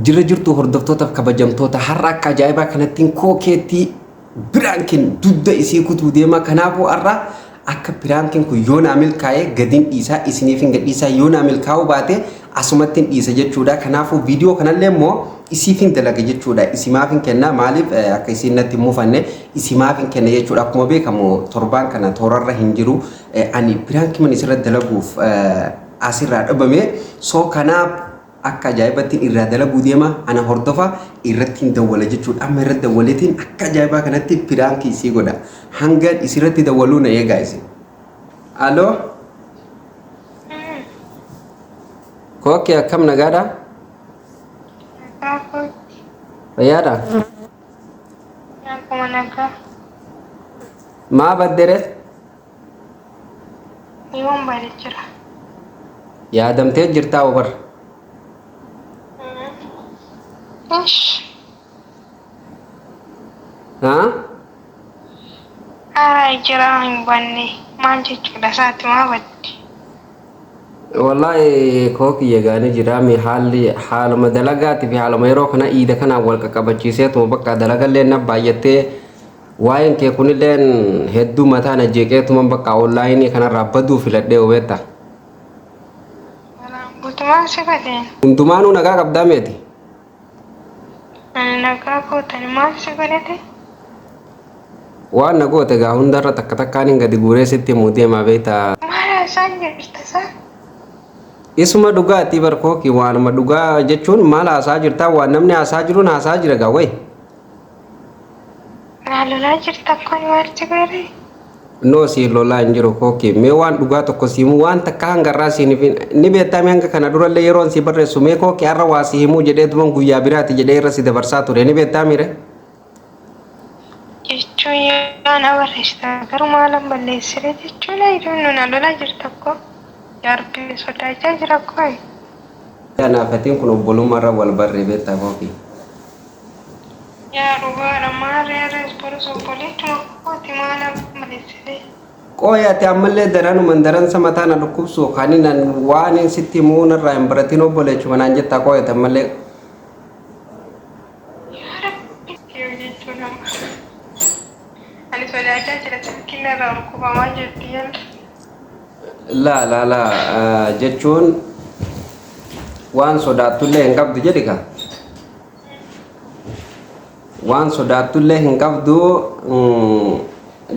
Jirra jirtu hordoftootaaf kabajamtoota, har'a akka ajaa'ibaa kanattiin kookeettii piraankiin dugda isii kutuu deema. Kanaafuu har'a akka piraankiin kun yoo naa milkaa'e gadiin dhiisaa, isiniif hin gadhiisaa, yoo naa milkaa'uu baate asumatti hin dhiisa jechuudha. Kanaafuu viidiyoo kanallee immoo isiif hin dalaga jechuudha. Isimaaf hin kenna, maaliif akka isiin natti hin mufanne isimaaf hin kenna jechuudha. Akkuma beekamu torbaan kana toorarra hin jiru. Ani piraankii man isirra dalaguuf asirraa dhabame. So kanaaf akka ajaa'ibattiin irraa dalaguu deema, ana hordofa, irrattiin dawwala jechuudha. Amma irratti dawwaleetiin akka ajaa'ibaa kanatti piraankii isii godha. Hanga isirratti dawwaluu na eegaa isin. Aloo. Kookee, akkam, nagaadha? Nagaa kooti. Fayyaadha? Akkuma nagaa. Maa baddere? Yoon bade jira. Yaadamtee jirtaa obar. Ish. Haa? Aaraa jira, hin banne. Maal jechuudha isaati, maa badde? Wallaahi kookiyya gaanii jira mi, haalli haaluma dalagaati fi haaluma yeroo kana iida kanaan wal qaqqabachiiseetuma bakka dalagallee na baay'attee, waa'een kee kunilleen hedduu mataa na jeeqeetuma bakka onlaayinii kanarraa baduu filadhee hubeetta. Balaan guutumaan si godheen. Hundumaanuu nagaa qabdaa meeti? Ani nagaa kootani, maal si godhate? Waan na goote gaa hundarra takka takkaan hin gadi guuree sitti himuu deemaa beektaa. Maal haasaan jirta isaa? Isuma dhugaatii bar kookii, waanuma dhugaa jechuun maal haasaa jirtaa, waan namni haasaa jiruun haasaa jira gaa wayi. Naa lolaa jirta kun, maal si godhe? No, si lolaa hin jiru kookii. Mee waan dhugaa tokko si himuu, waan takka hanga irraa siin hin ni beektaa mee, hanga kana durallee yeroon si barreessu mee kookii har'a waa si himuu jedhee duman guyyaa biraati jedhee irra si dabarsaa ture, ni beektaa miire? Jechuun yoo na barreessita garuu maalan balleessire jechuun, I don't know, na lolaa jirta koo. Yaa Rabbi, sodaachaa jira koo. Kanaafatiin kun obbolummaarra wal barree beektaa kookii. Yaa dhugaadha, maarree har'as borus obboleettuma kooti, maalan balleessire? Qooyi, ati ammallee daranuman daransa mataa na dhukkubsu kanin an waan hin sitti himuu narraa hin baratin, obboleechuma naan jettaa qooyi ati ammallee. Yaa Rabbi yoo jechuun amma. Ani sodaachaa jira, silkiin narraa dhukkubamaa jirti yalla. Laa laa laa, jechuun waan sodaattullee hin qabdu jedhi ka. Waan sodaattullee hin qabdu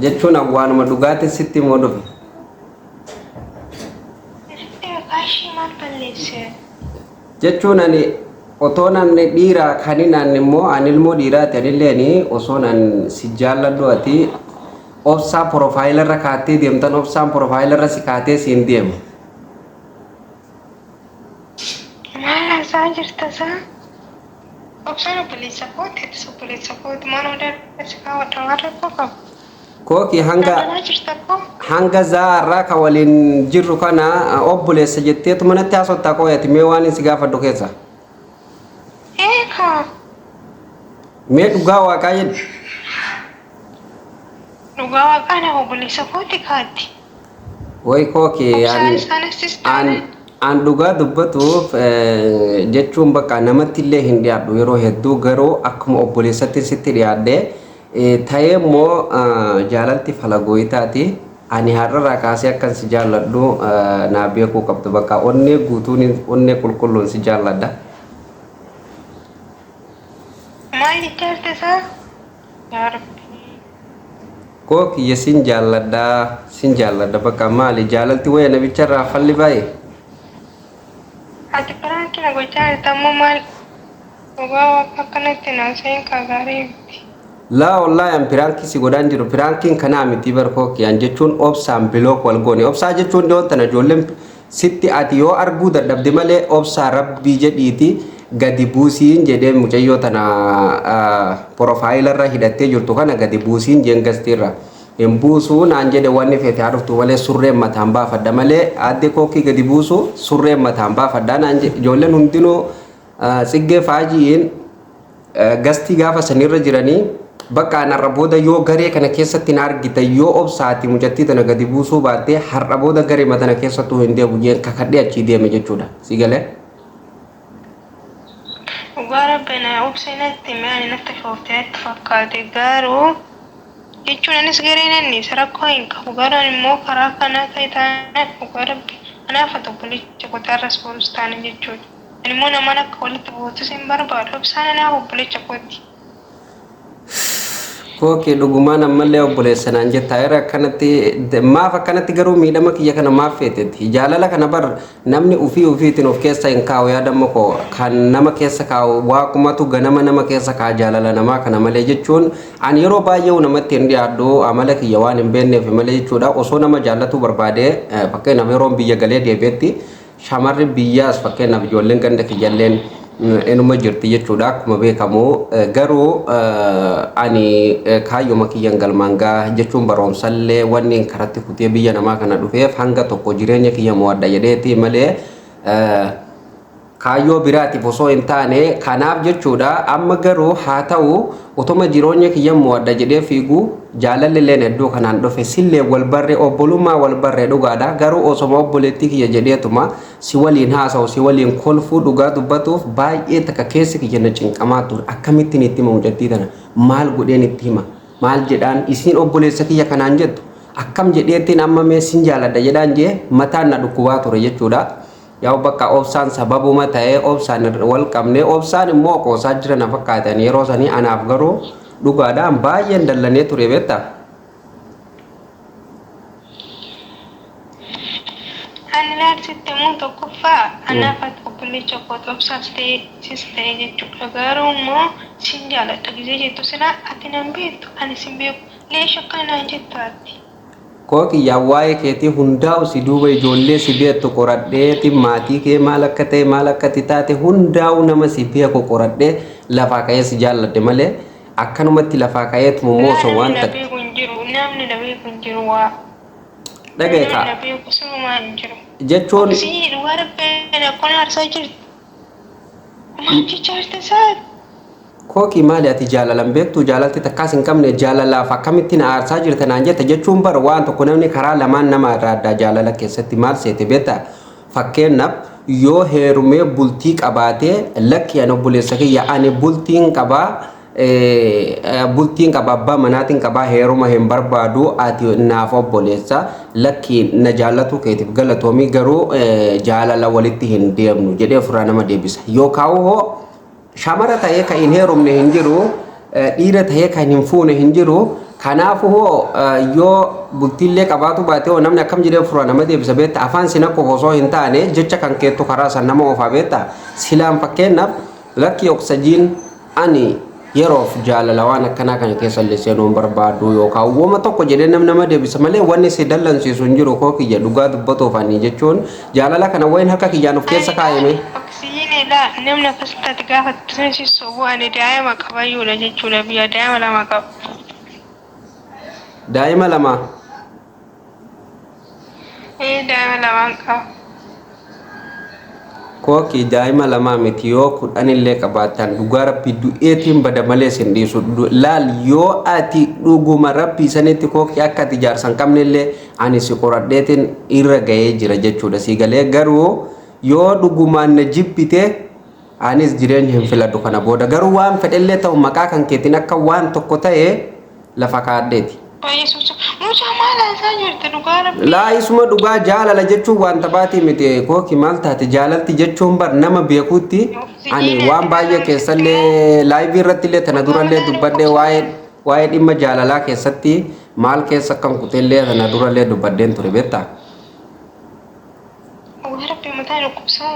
jechuun waanuma dhugaatiin sitti himuu dhufe. Kaashii maal balleesse? Jechuun ani otoo namni dhiiraa kanin an immoo an ilmoo dhiiraati, anilleeni osoon an si jaalladhu ati obsaa profile irra kaattee deemtan, obsaan profile irra si kaatee siin deema. Maal haasaa jirta isaa? Obsaan obboleessa kooti, atis obboleessa kooti, maal odaa si kaawwadha, maal rakkoo qabu? Kookii, hanga Lolaa jirta koo. Hanga zaa irraa ka waliin jirru kana obboleessa jetteetu manatti haasottaa qooyati, mee waan hin si gaafadhu keessa. Eekaa. Mee dhugaa waaqaa jedhi. Dhugaa waaqaa na obboleessa kooti kaatti. Way kookii, Obsaan an isaanis an taanaan. an dhugaa dubbatuuf jechuun bakka namatti illee hin dhiyaadhu yeroo hedduu, garuu akkuma obboleessatti sitti dhiyaadhe ta'ee immoo jaalalti falagooyitaati. Ani har'arraa kaasee akkan si jaalladhu naa beekuu qabdu, bakka onnee guutuun onnee qulqulluun si jaalladha. Maal jechaa isaa? Yaa Rabbi. Koo kiyya, sin jaalladha, sin jaalladha, bakka maali jaalalti waya namicharraa falli baay'ee. Ati prank na gochaa jirta ammoo, maal dhugaa waaqa akkanatti na haasa'in kaa, gaarii miti. Laa wallaahi, an prank si godhaan jiru, prankiin kanaa miti bar kookii. An jechuun obsaan block wal goone, obsaa jechuun dhiyoon tana ijoolleen sitti ati yoo arguu dadhabde malee obsaa rabbii jedhiiti gadi buusiin jedhee, mucayyoo tana profile irra hidhattee jirtu kana gadi buusiin jeen, gastiirra hin buusuu naan jedhe. Wanni feete haa dhuftu malee surreen mataan baafadha malee, aadde kookii gadi buusu surreen mataan baafadha naan jedhe. Ijoolleen hundinuu tsiggee faaji'iin gastii gaafa sanirra jiranii, bakka an har'a booda yoo garee kana keessatti na argita, yoo obsaati mucattii tana gadi buusuu baattee, har'a booda garee tana keessattuu hin deebu jeen kakadhee achii deeme jechuudha. Si galee? Dhugaa. Dhugaa rabbi na obsa natti hime, ani natti shooftee natti fakkaate. Garuu jechuun anis gareen inni isa rakkoo hin qabu, garuu ani immoo karaa kanaa ta'e taanaan, dhugaa rabbi anaaf ati obboleessa koo irras borus taane jechuudha. Ani immoo namaan akka walitti buutus hin barbaadu. Obsaan anaaf obboleessa kooti. Kookee, dhugumaan ammallee obboleessa naan jettaa? Irra akkanatti maaf akkanatti garuu miidhama kiyya kana maaf feetetti? Jaalala kana bar namni ufii ufiitiin of keessa hin kaa'u. Yaadamma koo kan nama keessa kaa'u waaqumatu ganama nama keessa kaa'a jaalala namaa kana malee. Jechuun ani yeroo baay'ee namatti hin dhiyaadhu, amala kiyya waan hin beekneef malee jechuudha. Osoo nama jaallatu barbaade, fakkeenyaaf yeroon biyya galee deebi'etti, shamarri biyyaas, fakkeenyaaf ijoolleen ganda kiyyalleen inuma jirti jechuudha akkuma beekamu. Garuu ani kaayyoma kiyyan galmaan gaa jechuun barumsallee wanni karatti kutee biyya namaa kana dhufeef hanga tokko jireenya kiyya mo'adha jedheeti malee kaayyoo biraatiif osoo hin taane kanaaf jechuudha. Amma garuu haa ta'u, utuma jireenya kiyya mo'adha jedhee fiigu jaalalli illeen hedduu kanaan dhufe, sillee wal barree, obbolummaa wal barree dhugaadha. Garuu osoma obboleettii kiyya jedheetuma si waliin haasa'u, si waliin kolfuu, dhugaa dubbatuuf baay'ee takka keessi kiyya na cinqamaa ture. Akkamittiin itti hima mucattii tana? Maal godheen itti hima? Maal jedhaan? Isiin obboleessa kiyya kanaan jettu akkam jedheettiin amma mee sin jaaladha jedhaan jee mataan na dhukkubaa ture jechuudha. Yaa bakka obsaan sababuma ta'ee obsaan wal qabne, obsaan immoo qoosaa jira na fakkaatan yeroo sanii. Anaaf garuu dhugaadhaan baay'een dallanee ture, beektaa? Ani ilaalchitti immoo tokkoffaa anaaf ati obboleessa kooti, obsaas ta'e sis ta'e jechuudha. Garuu immoo sin jaaladha gisee jettu silaa ati nan beektu, ani sin beeku. Leesh akkana naan jettu ati? Koo kiyyaa, waa'ee keetii hundaa'u si duuba ijoollee si beektu qoradheeti, maatii kee maal akka ta'e, maal akka itti taate hundaa'u nama si beeku qoradhee lafaa ka'ee si jaalladhe malee akkanumatti lafaa ka'eetuma immoo osoo waan Namni na takka beeku hin jiru. Namni na beeku hin jiru waa. Dhagaye Namni kaa na beeku sirumaa hin jiru. Jechuun Obsii, dhugaa rabbi akkana aarsaa jirti. Maal jechaa jirta isaa? Kookii, maali ati jaalalan beektu? Jaalalti takkaas hin qabne jaalalaaf akkamittiin aarsaa jirta naan jette? Jechuun bar waan tokko namni karaa lamaan nama irraa addaa jaalala keessatti maal seete beektaa? Fakkeenyaaf yoo heerumee bultii qabaatee, lakki ani obboleessa kiyya, ani bultiin qabaa, bultiin qaba, abbaa manaatiin qabaa, heeruma hin barbaadu, ati naaf obboleessa, lakki na jaallatu keetiif galatoomii, garuu jaalala walitti hin deemnu jedhee ofirraa nama deebisa. Yookaan hoo shamara ta'ee kan hin heerumne hin jiru, dhiira ta'ee kan hin fuune hin jiru. Kanaafuu hoo yoo bultiillee qabaatu baate hoo namni akkam jedhee ofirraa nama deebisa beekta? Afaan sin akka osoo hin taane jecha kan keettu karaa san nama oofaa beekta. Silaan fakkeenyaaf lakki oksajiin, ani yeroof jaalala waan akkanaa kana keessa illee seenuu hin barbaadu yookaan wama tokko jedhee nam nama deebisa malee wanni si dallansiisu hin jiru. Koo kiyya, dhugaa dubbatuuf ani jechuun jaalala kana wayin harka kiyyaan of keessa kaayame. Oksijiinii laa, namni akkasitti ati gaafattu sun si sobu. Ani daa'ima qabayyuudha jechuudha, biyya daa'ima lama qaba. Daa'ima lama? Ee, daa'ima lamaan qaba. Kookii, daa'ima lamaa miti, yoo 10 illee qabaattan dhugaa rabbi du'eetiin bada malee sin dhiisu. Laal, yoo ati dhuguma rabbii sanitti kookii akka ati jaarsa hin qabnellee ani si qoradheetiin irra ga'ee jira jechuudha si galee. Garuu yoo dhugumaan na jibbite anis jireenya hin filadhu kana booda. Garuu waan fedhellee ta'u maqaa kan keetiin akka waan tokko ta'e lafa kaadheeti. Yesuus, mucaa maal haasaa jirta dhugaa rabbi? Laa, isuma dhugaa, jaalala jechuun waan taphaatii miti. Kooki, maal taate? Jaalalti jechuun bar nama beekuutti ani waan baay'ee keessallee live irratti illee tana durallee dubbadhee, waa'ee dhimma jaalalaa keessatti maal keessa akkan kuteellee tana durallee dubbadheen ture, beektaa? Dhugaa rabbi mataa dhukkubsaa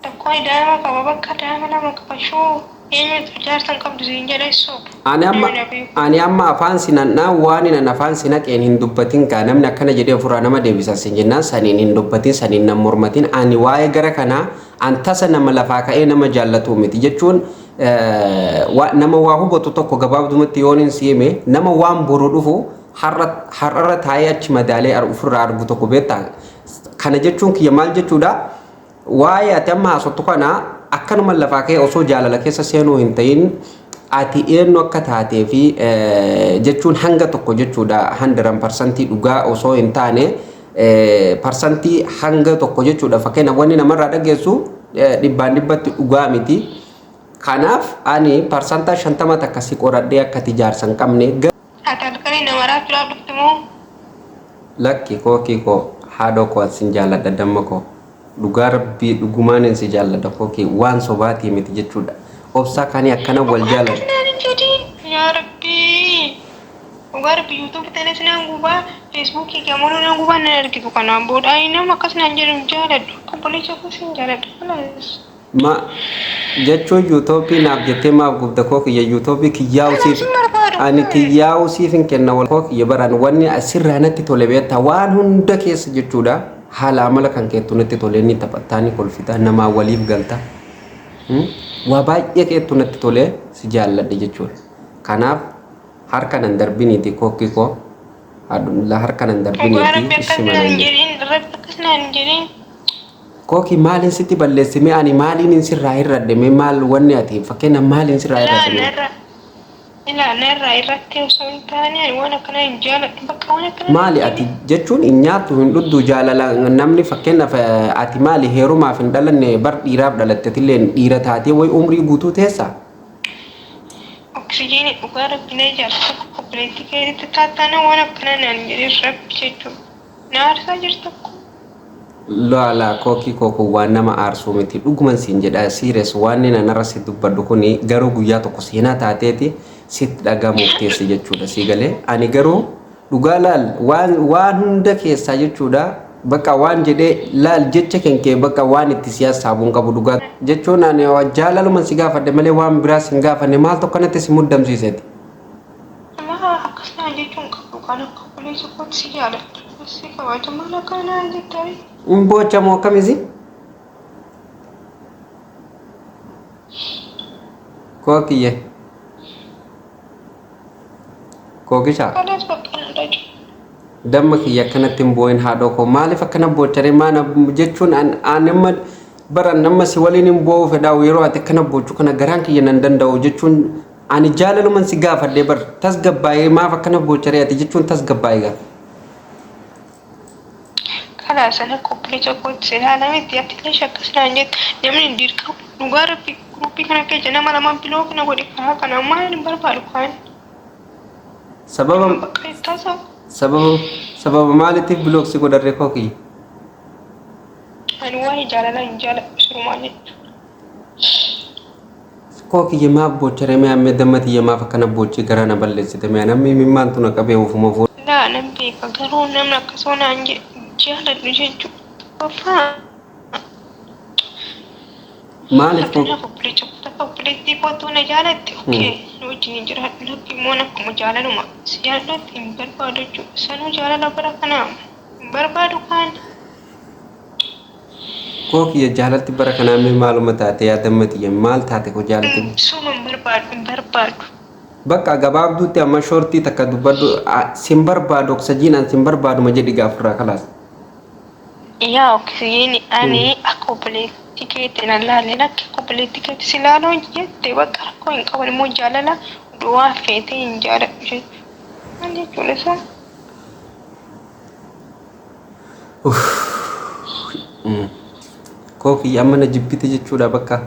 tokko daa'ima qaba, bakka daa'ima lama qaba shuu eenyutu jaarsa hin qabdu siin jedhee sobu. Ani amma Namni na beeku. Ani amma afaan sinannaa waan nan afaan sinaqeen hin dubbatin kaa. Namni akkana jedhee ofirraa nama deebisa sin jennaan saniin hin dubbatin, saniin nan mormatin. Ani waa'ee gara kanaa an tasa nama lafaa ka'ee nama jaallatu miti. Jechuun nama waa hubatu tokko gabaabdumatti yoon hin siime, nama waan boru dhufu har'arra taa'ee achi madaalee ofirraa argu tokko, beektaa? Kana jechuun kiyya maal jechuudha? Waa'ee ati amma haasottu kana akkanuma lafaa ka'ee osoo jaalala keessa seenuu hin ta'in ati eenyu akka taatee fi jechuun hanga tokko jechuudha, 100% dhugaa osoo hin taane parsantii hanga tokko jechuudha. Fakkeenyaaf wanni namarraa dhageessu dhibbaan dhibbatti dhugaa miti. Kanaaf ani parsantaa 50 takka si qoradhee akka ati jaarsa hin qabne. Ati halkanii na maraachuudhaaf dhufte moo? Lakki kookii koo haadhoo koo an sin jaalladha damma koo dhugaa rabbii dhugumaanin si jaalladha kookii waan sobaatii miti jechuudha obsaa kani akkana wal Dhugaa akkas jaalanna. naan hin jedhiin yaa rabbii. Dhugaa rabbi YouTube tanas naan gubaa Facebook gamoonuu naan gubaa nan argitu kanaan booda ani nama akkas naan jedhu hin jaaladhu akka obboleessa koos hin jaaladhu kalaas. Ma jechuun yuutoobii naaf jettee maaf gubda koo kiyya yuutoobii kiyyaa'u Kanaaf siif sin barbaadu ani kun. kiyyaa'u siif hin kenna wal koo kiyya baraan wanni asirraa natti tole beektaa waan hunda keessa jechuudha haala amala kan keettu natti tole ni taphattaa ni kolfitaa namaa waliif galta waa baay'ee keettu natti tole si jaalladhe jechuudha kanaaf harka nan darbiniiti kookki koo harka nan Dhugaa darbiniiti rabbi akkas ishima naan nan hin jedhe. jedhin rabbi akkas naan hin jedhin. Kooki maalin sitti balleesse mee ani maaliinin sirraa hir'adhe mee maal wanni ati fakkeenya maaliin sirraa Ilaa hir'adhe mee. narra ilaa narraa irratti osoo hin taane ani waan akkanaa hin jaaladhu bakka waan akkanaa naan Maali ati jedhin. jechuun hin nyaattu hin dhugdu jaalala namni fakkeenyaaf ati maali heerumaaf hin dhalanne bar dhiiraaf dhalattetillee dhiira taatee way umrii guutuu teessa. Oksijiinii dhugaa rabbi na ijaarsa tokko obboleettii keetitti taataana waan akkanaa naan jedhin rabbi jechuudha. Na aarsaa jirta kun. Laa laa kookii koo kun waan nama aarsuu miti dhuguman siin jedha serious waanni nan har'a si dubbadhu kuni garuu guyyaa tokko seenaa taateeti sitti dhagamuuf teessi jechuudha sii galee ani garuu dhugaa laal waan waan hunda keessaa jechuudha bakka waan jedhee laal jecha kenkee bakka waan itti si hassaabuun qabu dhugaa jechuun ani jaalaluman si gaafadhe malee waan biraas hin gaafanne maaltu akkanatti si muddamsiiseti. Maa akkas naan jechuu hin qabdu kan akka obboleessa kootti si jaaladha. Si kabaja maal akkana naan jettari. Hin boocha moo akkamisi? Kookiyye. Kookisha. Kalees bakka na dhaju. Damma kiyya akkanatti hin boo'in haadhoo koo maaliif akkana boocharee maana jechuun an an amma bara nama si waliin hin boo'uu fedhaa yeroo ati akkana boochu kana garaan kiyya nan danda'u jechuun ani jaalaluman si gaafadhee bar tasgabbaa'ee maaf akkana boocharee ati jechuun tasgabbaa'ee gaa. Kalaa sana akka obboleessa kootti si ilaala miti ati illee akkas naan jette namni dirqama dhugaa rabbi guruppii kana keessa nama lama biloo kana godhe karaa kana maal hin barbaadu kaan. Sababa Nama bakka itti haasa'u. sababa sababa maaliitiif bilook si godharree koo kiyya? Ani waa'ee jaalalaa hin jaaladhu sirumaa jechuudha. Koo kiyya maaf boocharee mee ammee damma tiyya maaf akkana boochee garaa na balleessite mee namni imimmaantu na qabee ofuma fuudha. Laa nan beeka garuu namni akkasuma naan jedhe jaaladhu jechuudha. Tokkoffaa Maaliif koo Fakkeenyaaf obboleessa koo takka obboleettii kootu na jaalatte okay nu wajjin hin jiraadhu lakki immoo akkuma jaalaluma si jaaladhutti hin barbaadu jechuudha. Sanuu jaalala bara kanaa hin barbaadu kaan. Koo kiyya jaalalti bara kanaa mee maaluma taate yaa damma tiyya maal taate koo jaalalti. Suma hin barbaadu hin barbaadu. Bakka gabaabduutti amma shortii takka dubbadhu sin barbaadu oksajiin an sin barbaaduma jedhi gaafurraa kalaas. Yaa oksijiini ani akka obboleettii keetti na laale lakki akka obboleettii keetti si laaluu jette bakka rakkoo hin qaban immoo jaalala du'aa feetee hin jaaladhu jechuudha. Maal jechuudha isaa? Koo kiyya amma na jibbite jechuudha bakka.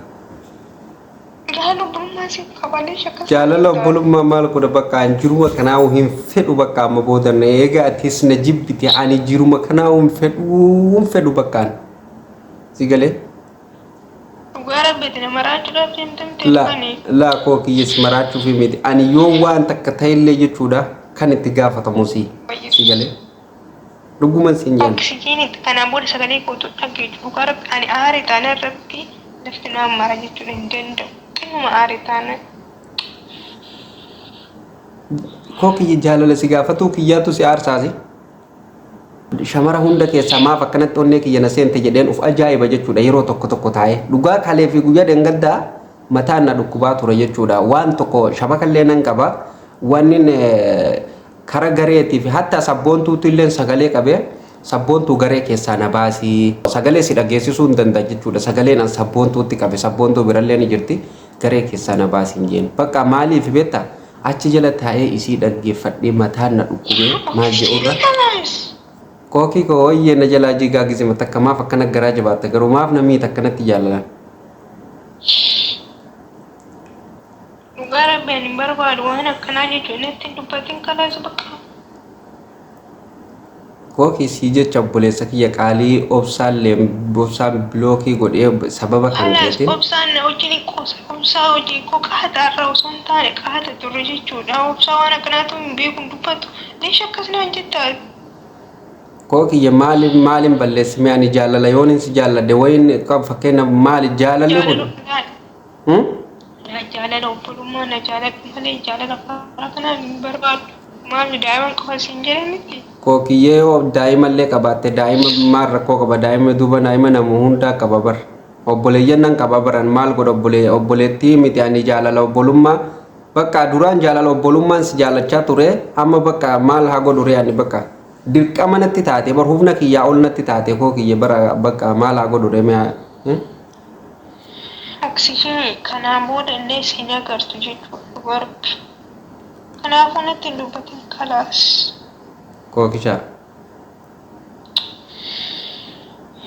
Jaalala obbolummaa siif qabalee shakkas Jaalala obbolummaa maal godha bakka an jiruma kanaa'u hin fedhu bakka amma booda na eega atis na jibbite ani jiruma kanaa'u hin fedhu hin fedhu bakka an. Si galee? Dhugaa rabbiiti na maraachuudhaaf deemtamte La kani. laa koo kiyya si maraachuuf miti ani yoo waan takka ta'ellee jechuudha kan itti gaafatamu si. Si galee? Dhuguman siin jedhan. Oksijiinitti kanaan booda sagalee kootu dhageechu dhugaa rabbi ani aare taanaan rabbi lafti naan mara jechuudha hin danda'u. Xinnuma aare taanaan. Koo kiyya jaalala si gaafatuu kiyyaatu si aarsaasi. Shamara hunda keessaa maaf akkanatti onnee kiyya na seente jedheen uf ajaa'iba jechuudha yeroo tokko tokko taa'ee. Dhugaa kalee fi guyyaa dhengaddaa mataan na dhukkubaa ture jechuudha. Waan tokko shabakallee nan qaba. Wannin Kara gareetii fi hatta sabboontuutti illeen sagalee qabee sabboontuu garee keessaa na baasii sagalee si dhageessisuu hin danda'a jechuudha. Sagaleen an sabboontuutti qabe sabboontuu birallee ni jirti garee keessaa na baasi hin jeen. Bakka maaliif beektaa achi jala taa'ee isii dhaggeeffadhee mataan na dhukkubee maal jedhurra. Kookii koo wayyee na jalaa jigaa gisima takka maaf akkana garaa jabaatta garuu maaf na miita akkanatti jaalalaan. Dhugaa rabbi ani hin barbaadu waan akkanaa jechuun natti hin dubbatin kalaas bakka. Kookii sii jecha obboleessa kiyya qaalii obsaallee obsaan bilookii godhee sababa kan Kalaas keetiin. Obsaan na wajjin hin qoosa. Obsaa hojii koo qaata irra osoo hin taane qaata turre jechuudha. Obsaa waan akkanaatu hin beeku hin dubbatu. Leesh akkas naan jetta. Koo kiyya maaliin maaliin balleessime ani jaalala yoon si jaalladhe wayin fakkeenyaaf maali jaalalli kun? Jaalala Hmm? na jaalala obbolummaa na jaaladhu malee jaalala karaa kanaan hin barbaadu. Maali daa'iman qofa siin jedhe miti. Koo kiyyee yoo daa'imallee qabaatte daa'ima maal rakkoo qaba daa'ima duuba daa'ima namu hundaa qaba bar. Obboleeyyan nan qaba baran maal godha obboleettii miti ani jaalala obbolummaa bakka duraan jaalala obbolummaan si jaalachaa ture amma bakka maal haa godhu ree ani bakka dirqama natti taate bar humna kiyyaa ol natti taate koo kiyya bara bakka maal haa godhu ree mee? Aksishee kanaan booda illee siin agartu jechuudha dhugaa rabbi. Kanaafuu natti hin dubbatin kalaas. Kookishaa.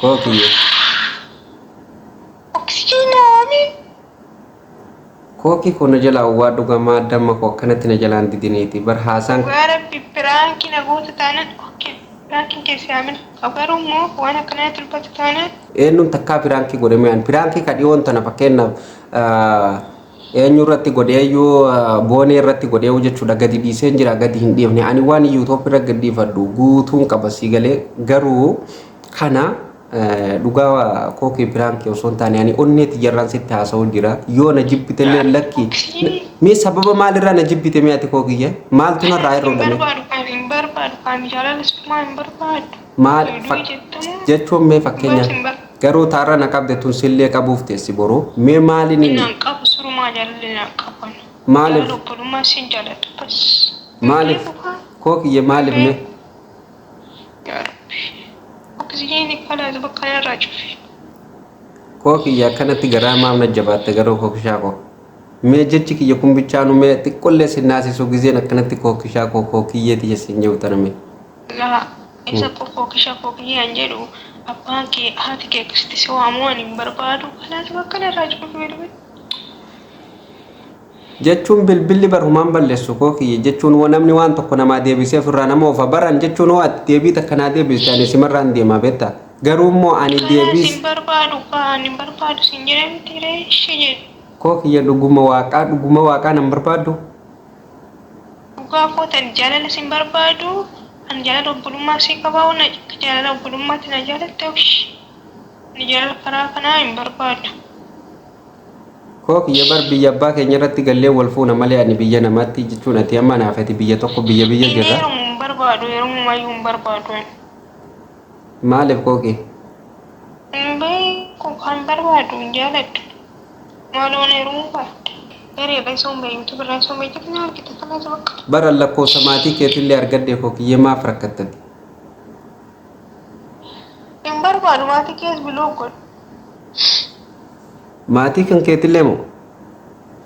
Koo kiyya. Oksijiinaami. Kookii koo na jalaa waa dhugamaa damma koo akkanatti na jalaan didiniiti bar haasaan. Dhugaa rabbi piraankii na goota taanaan okay piraankiin keessi haa milkaa'u garuu immoo waan akkanaa dubbatu taanaan. Eenyuun takkaa piraankii godhe mi'aan piraankii ka dhiyoon tana fakkeenyaaf eenyu irratti godheeyyuu boonee irratti godheeyyuu jechuudha gadi dhiiseen jira gadi hin dhiifne ani waan yuutuub irra gadi dhiifadhu guutuun qaba sii galee garuu kana dhugaa kookii piraankii osoo hin taane ani onnee tiyyarraan sitti haasa'u jira yoo na jibbitellee lakki mee sababa maalirraa na jibbite mee ati kookiyye maaltu narraa Hin irra barbaadu kan hin barbaadu kan jaalala sumaa hin barbaadu. Maal Du'i jettamu. jechuun mee fakkeenyaaf Hin barbaadu. garuu taarra na qabde tun sillee qabuuf teessi boruu mee maaliin inni Naan qabu surumaa jaalalli naan qaban. Maaliif? Jaalala obbolummaa siin jaaladha bas. Maaliif kookiyye maaliif mee? Yaa Rabbi. Oksijiinii kalaas bakka kanarraa cufi. Kookiyya akkanatti garaa maaf na jabaatte garuu kookishaa koo mee jechi kiyya kun bichaanu mee xiqqollee sin naasisu gizeen akkanatti kookishaa koo kookiyyee tiyya sin jedhu tana mee. Laa isa koo kookishaa kookiyyee an jedhu abbaan kee haati kee akkasitti si waamuu ani hin barbaadu kalaas bakka kanarraa cufi bilbila. Jechuun bilbilli barumaan balleessu kookiyye jechuun hoo namni waan tokko namaa deebisee ofirraa nama ofa baran jechuun hoo ati deebii takka naa deebiste ani simarraan deema beektaa garuu immoo ani Kalaas deebiis. hin barbaadu kaan hin barbaadu siin jedhe miti ree ishee jedhu. Kookiyya dhuguma waaqaa nan barbaaddu. Dhugaa kootan jaalala sin barbaadu an jaalala obbolummaa si qabaa na jaalala obbolummaatti na jaalatte oshi ani jaalala karaa kanaa hin barbaadu. Kookiyya bar biyya abbaa keenya irratti gallee wal fuuna malee ani biyya namaatti jechuun ati amma naaf ati biyya tokko biyya biyya Inni jirra. heerumu hin barbaadu heerumumayyuu hin barbaadu. Maaliif kookii? Hin beeku kan barbaadu hin jaaladhu. Maaloo na heerumuu baadha. Gareedha isuun bee yuutuub irraa isuun bee jirti na argite kalaas bakka. Bara lakkoofsa maatii keetillee argadde kookiyye maaf rakkattati? Hin barbaadu maatii kees biloo godhu. Maatii kan keetillee moo?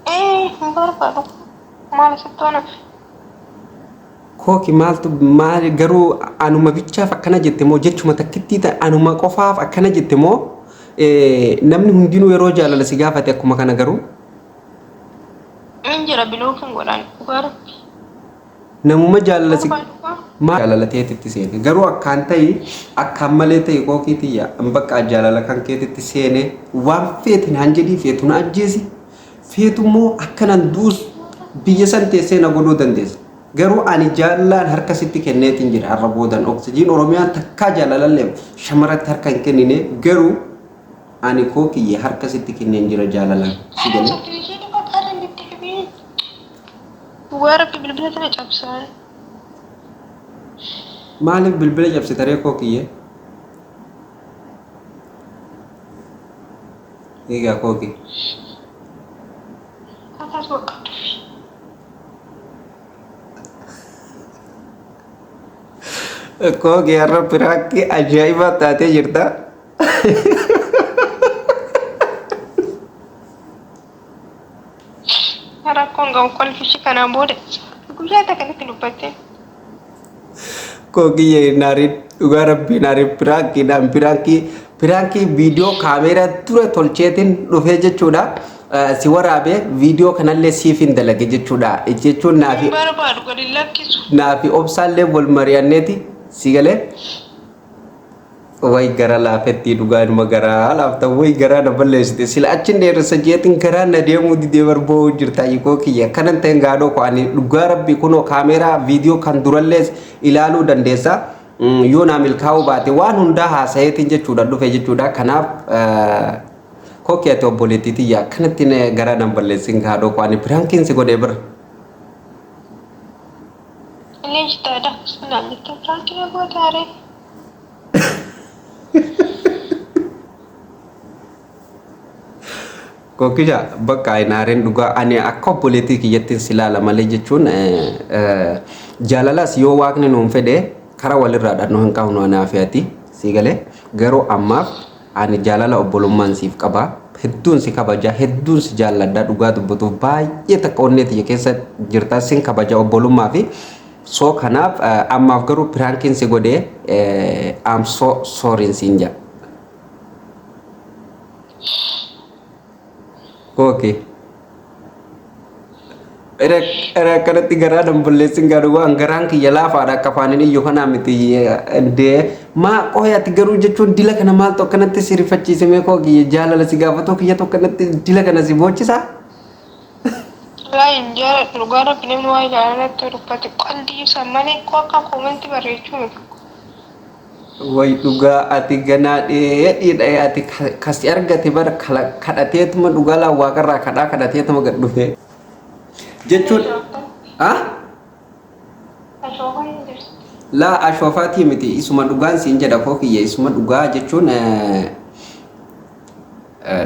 Ee hin barbaadu. Maal asitti ona? Kooki maaltu maali garuu anuma bichaaf akkana jette moo jechuma takkittii ta'e anuma qofaaf akkana jette moo namni hundinuu yeroo jaalala si gaafate akkuma kana garuu? Hin jira bilookiin godhaan dhugaa rabbi. Namuma jaalala si Barbaadu. maal jaalala teetitti seene garuu akkaan ta'i akkaan malee ta'i kookii tiyya bakka jaalala kan keetitti seene waan feete naan jedhii feetu na ajjeesi feetu immoo akkanan duus biyya san teessee na godhuu dandeessa. Garuu ani jaalalaan harka sitti kenneetiin jira har'a boodan oksijiin Oromiyaan takkaa jaalalallee shamaratti harka hin kennine garuu ani kookiyye harka sitti kenneen jira jaalalaan si galee. Oksijiinii bakka irra hin deddeebiin. Dhugaa rabbi bilbila sana cabsaan. Maaliif bilbila cabsitaree kookiyye? Egaa kookii. Kalaas bakka tufi. Kookii har'a piraankii ajaa'ibaa taatee jirta. Rakkoon qabu kolfishi kanaan booda guyyaa takka dubbatte. Kookiyye naariin dhugaa rabbii naariin piraankiidhaan piraankii piraankii viidiyoo kaameeraa dura tolcheetiin dhufee jechuudha. Si waraabee viidiyoo kanallee siif hin dalage jechuudha. Jechuun naafi Hin barbaadu gadi lakkisu. Naafi obsaallee wal mari'anneeti si galee. Way gara laafettii dhugaa inuma garaa laafta way garaa na balleessite sila achin dheeressa jeetin garaa na deemuu didee barboo jirta hiikoo kiyya kanan ta'en gaadhoo koo ani dhugaa rabbi kunoo kaameeraa viidiyoo kan durallee ilaaluu dandeessa yoo naa milkaa'uu baate waan hundaa haasayeetiin jechuudha dhufe jechuudha kanaaf kookii ati obboleettii tiyya akkanatti garaa nan balleessin gaadhoo koo ani piraankiin si godhee bir. Illee jitaadha. Naan jettee piraankii na gootaaree. Kookisha bakka hin aariin dhugaa ani akka obboleettii kiyyattiin si ilaala malee jechuun jaalalas yoo waaqni nuun fedhe kara walirraa dhannu hin qabnu anaa fi ati sii galee garuu ammaaf ani jaalala obbolummaan siif qaba hedduun si kabaja hedduun si jaalladha dhugaa dubbatuuf baay'ee takka onnee tiyya keessa jirta sin kabaja obbolummaa fi So kanaaf ammaaf garuu piraankiin si godhe I'm so sorry siin jedha. Okay. Ere akkanatti garaa damballeessin gaadhu waan garaan kiyya laafaadha akka afaaniin iyyu kanaa miti dee maa qoy ati garuu jechuun dila kana maaltu akkanatti si rifachiise mee koo kiyya jaalala si gaafatoo kiyyatu akkanatti dila kana si boochisaa? Wly hin jaaladhu dhugaa rabbi namni waa'ee jaalalatti yoo dubbate qaldii ibsan malee koo akka comment barreechuu miti. Way dhugaa ati ganaa dheedhiidha ati ka si argate bara kadhateetuma dhugaa laa waaqarraa kadhaa kadhateetuma gad dhufe jechuun ah Ashoofaa hin jirtu. Laa ashoofaatii miti isuma dhugaan siin jedha koo kiyya isuma dhugaa jechuun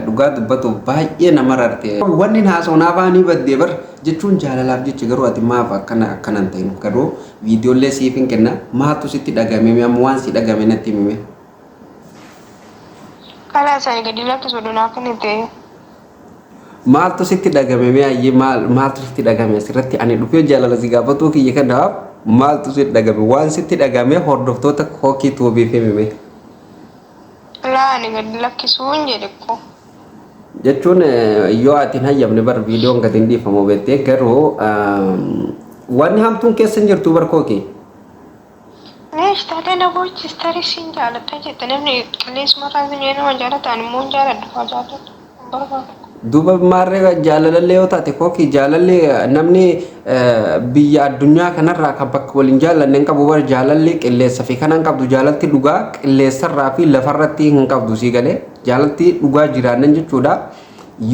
Dhugaa dubbatuuf baay'ee na mararte. Wanni haasa'u naaf ni baddee bar jechuun jaalalaaf jecha garuu ati maaf akkana akkana hin ta'in garuu viidiyoollee siif hin kenna maaltu sitti dhagame mee amma waan si dhagame natti himi mee. Kalaas ani gadi lakkisu odoo naa kennite. Maaltu sitti dhagame mee ayyee maal maaltu sitti dhagame asirratti ani dhufee jaalala si gaafatuu kiyya kanaaf maaltu sitti dhagame waan sitti dhagame hordoftoota kookii tuubiif himi mee. Laa ani gadi lakkisuun jedhe koo. Jechuun yoo ati hin hayyamne bar viidiyoon gadi hin dhiifamu beektee garuu wanni hamtuun keessa hin jirtu bar kookii. Leesh taatee na boochis tarii siin jaaladha jette namni qilleensuma irraa si nama jaalata ani immoo hin jaaladhu haa jaaladhu hin barbaadu. Duuba maarree jaalalallee yoo taate kookii jaalalli namni biyya addunyaa kanarraa kan bakka waliin jaallanne hin qabu bara jaalalli qilleensa fi kana hin qabdu jaalalti dhugaa qilleensarraa fi lafarratti hin qabdu sii galee jaalalti dhugaa jiraannan jechuudha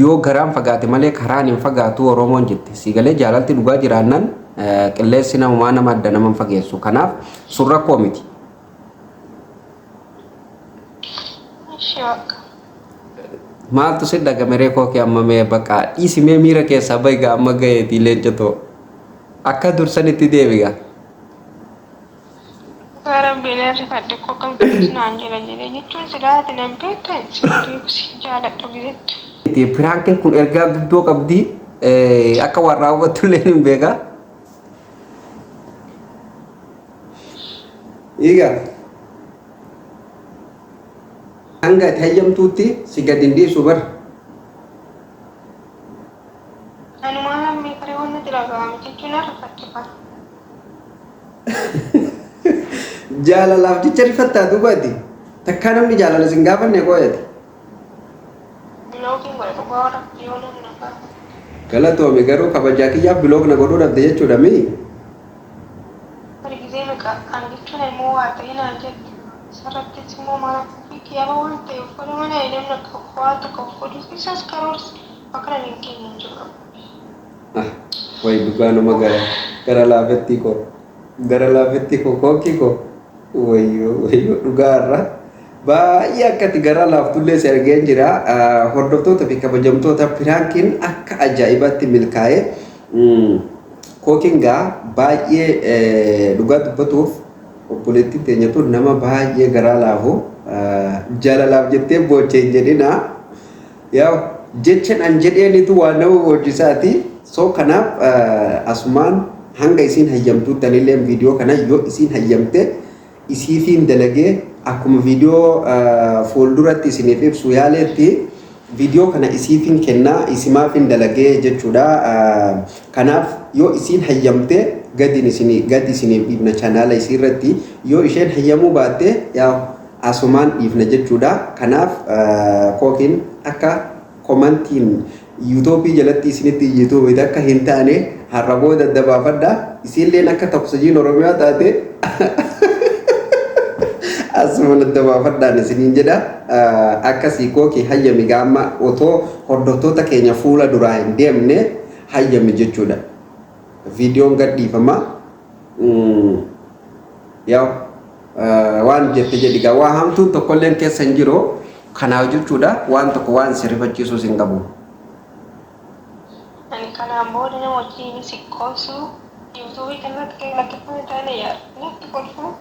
yoo garaan fagaate malee karaan hin fagaatu Oromoon jette sii galee jaalalti dhugaa jiraannan qilleensi namumaa nama adda nama hin fageessu kanaaf sun rakkoo miti. Ishi bakka. Maaltu si dhagame ree kookee amma mee baqa dhiisi mee miira keessaa bahi gaa amma gaheetii leenca too akka dursanitti deebi gaa. Dhugaa rabbii nan rifadhe koo akkam ta'us naan jedha jedhee jechuun silaa ati nan beekta sin beeku sin jaaladhu gizettu. Piraankiin kun ergaa guddoo qabdi akka waan raawwattu illee hin beeka. Egaa hanga ati hayyamtuutti si gad hin dhiisu bar. Anumaa lammii karee waan natti dhaga'ame jechuun nan rifadhe bar. Jaalalaaf jecha rifattaa duuba ati. Takkaa namni jaalala sin gaafanne qooyati. Bilookiin godha dhugaa rabbi yoo namni na gaafate. Galatoomi garuu kabajaa kiyyaaf bilook na godhuu dhabde jechuudha mii? Bari gizee meqa ani jechuun immoo waa ta'e naan jette isarrattis immoo maal akka ofii kiyyaaba waan ta'e of godhe malee ani namni akka waa tokko of godhu isas karoorse bakka nan hin geenye hin jiru. Ah, way dhugaa nama gara gara laafettii koo gara laafettii koo kookii koo wayyoo wayyoo dhugaa irra baay'ee akkati garaa laaftullee si argeen jira. Ah, hordoftoota fi kabajamtoota piraankiin akka ajaa'ibaatti milkaa'e. Kookiin gaa baay'ee dhugaa dubbatuuf obboleettiin teenya tun nama baay'ee garaa laafu jaalalaaf jettee booche hin jedhina. Yaa jechan an jedheenitu waan nama boochisaati. So kanaaf asumaan hanga isiin hayyamtuutti anilleen viidiyoo kana yoo isiin hayyamte isiifiin dalagee akkuma viidiyoo fuulduratti isiniif ibsu yaaleetti Viidiyoo kana isiifin kennaa, isimaafin dalagee jechuudha. Kanaaf yoo isiin hayyamte gadin isinii gadi isiniif dhiifna chaanaala isii irratti, yoo isheen hayyamuu baatte yaa asumaan dhiifna jechuudha. Kanaaf kookiin akka komantiin yuutuubii jalatti isinitti iyyituu miti akka hin taane har'a booda adda baafadha. Isiilleen akka Toksojiin Oromiyaa taate asumaan adda baafadhaan isiniin jedha. Akkasii kookii hayyami gaamma otoo hordoftoota keenya fuula duraa hin deemne hayyami jechuudha. Viidiyoon gad dhiifama. Yaa waan jette jedhi gaa waa hamtuun tokkolleen keessa hin jiru. Kanaaf jechuudha waan tokko waan si rifachiisuus hin qabu. Ani kanaan booda nama wajjin si qoosu yuutuubii kanarratti kan lakkifame taane yaa natti kolfuu.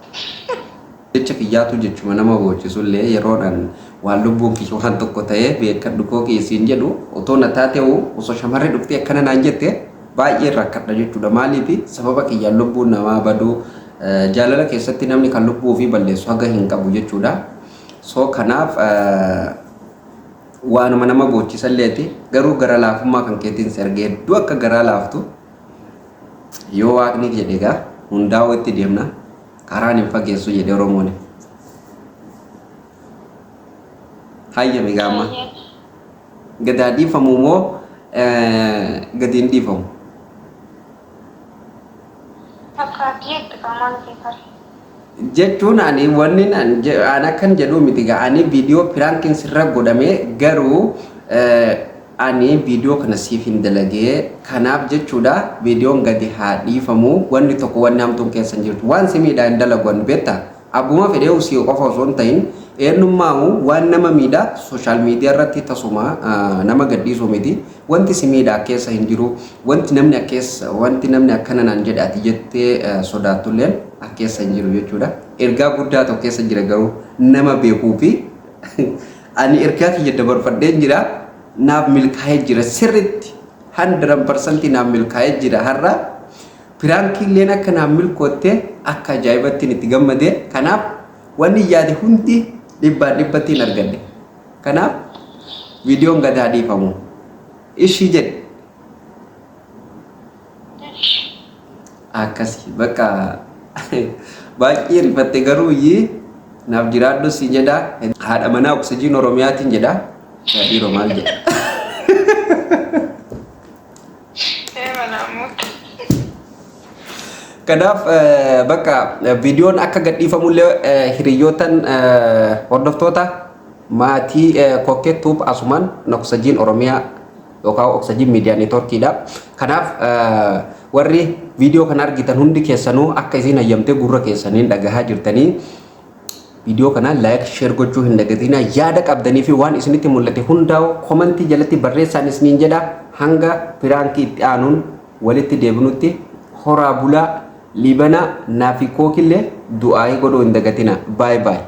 Jecha kiyyaatu jechuma nama boochisullee yeroodhaan waan lubbuun kiyya waan tokko ta'ee beekadhu koo keessin jedhu otoo na taate'u osoo shamarri dhuftee akkana naan jette baay'ee rakkadha jechuudha. Maaliif sababa kiyyaan lubbuun namaa baduu jaalala keessatti namni kan lubbuu ofii balleessu haga hin qabu jechuudha. So kanaaf waanuma nama boochisalleeti garuu gara laafummaa kan keetiin si arge hedduu akka garaa laaftu yoo waaqni jedhe egaa hundaa'uu itti deemna karaan hin fageessu jedhe Oromoon. Hayyami gaama. Gadaa dhiifamu moo gadi hin dhiifamu? Akka ati jettu qaamaan kee kare. Jechuun ani wanni an akkan jedhu miti gaa ani viidiyoo piraankiin sirra godhame garuu ani viidiyoo kana siif hin dalagee kanaaf jechuudha viidiyoon gadi haa dhiifamu wanni tokko wanni hamtuun keessa hin jirtu waan si miidhaa hin dalagu ani beektaa abbuma fedhee si qofa osoo hin ta'in eenyummaa'u waan nama miidhaa sooshaal miidiyaa irratti tasuma nama gadhiisuu miti wanti si miidhaa keessa hin jiru wanti namni akkeessa wanti namni akkana naan jedhe ati jettee sodaattulleen akkeessa hin jiru jechuudha. Ergaa guddaa tokko keessa jira garuu nama beekuu fi ani ergaa kiyya dabarfadheen jira naaf milkaa'ee jira sirritti 100% naaf milkaa'ee jira har'a piraankiilleen akka naaf milkootte akka ajaa'ibattiin itti gammade kanaaf wanni yaade hundi dhibbaan dhibbattiin argadhe kanaaf viidiyoon gad haa dhiifamu ishii jedhe akkasii bakka baay'ee rifatte garuu iyyii naaf jiraadhu siin jedha haadha manaa oksijiin oromiyaatiin jedha yaa dhiiroo maal jedha. Kanaaf bakka viidiyoon akka gadhiifamullee hiriyyootan hordoftoota maatii kokkeettuuf asumaan Oksajiin Oromiyaa yookaan Oksajiin Miidiyaa Neetworkiidha. Kanaaf warri viidiyoo kana argitan hundi keessanuu akka isiin hayyamtee gurra keessaniin dhagahaa jirtanii viidiyoo kana like share gochuu hin dagatinaa yaada qabdanii fi waan isinitti mul'ate hundaa'u komantii jalatti barreessaan isiniin jedha hanga piraankii itti aanuun walitti deebinutti horaa bulaa liibanaa naafi kookillee du'aayii godhuu hin dagatina baay baay.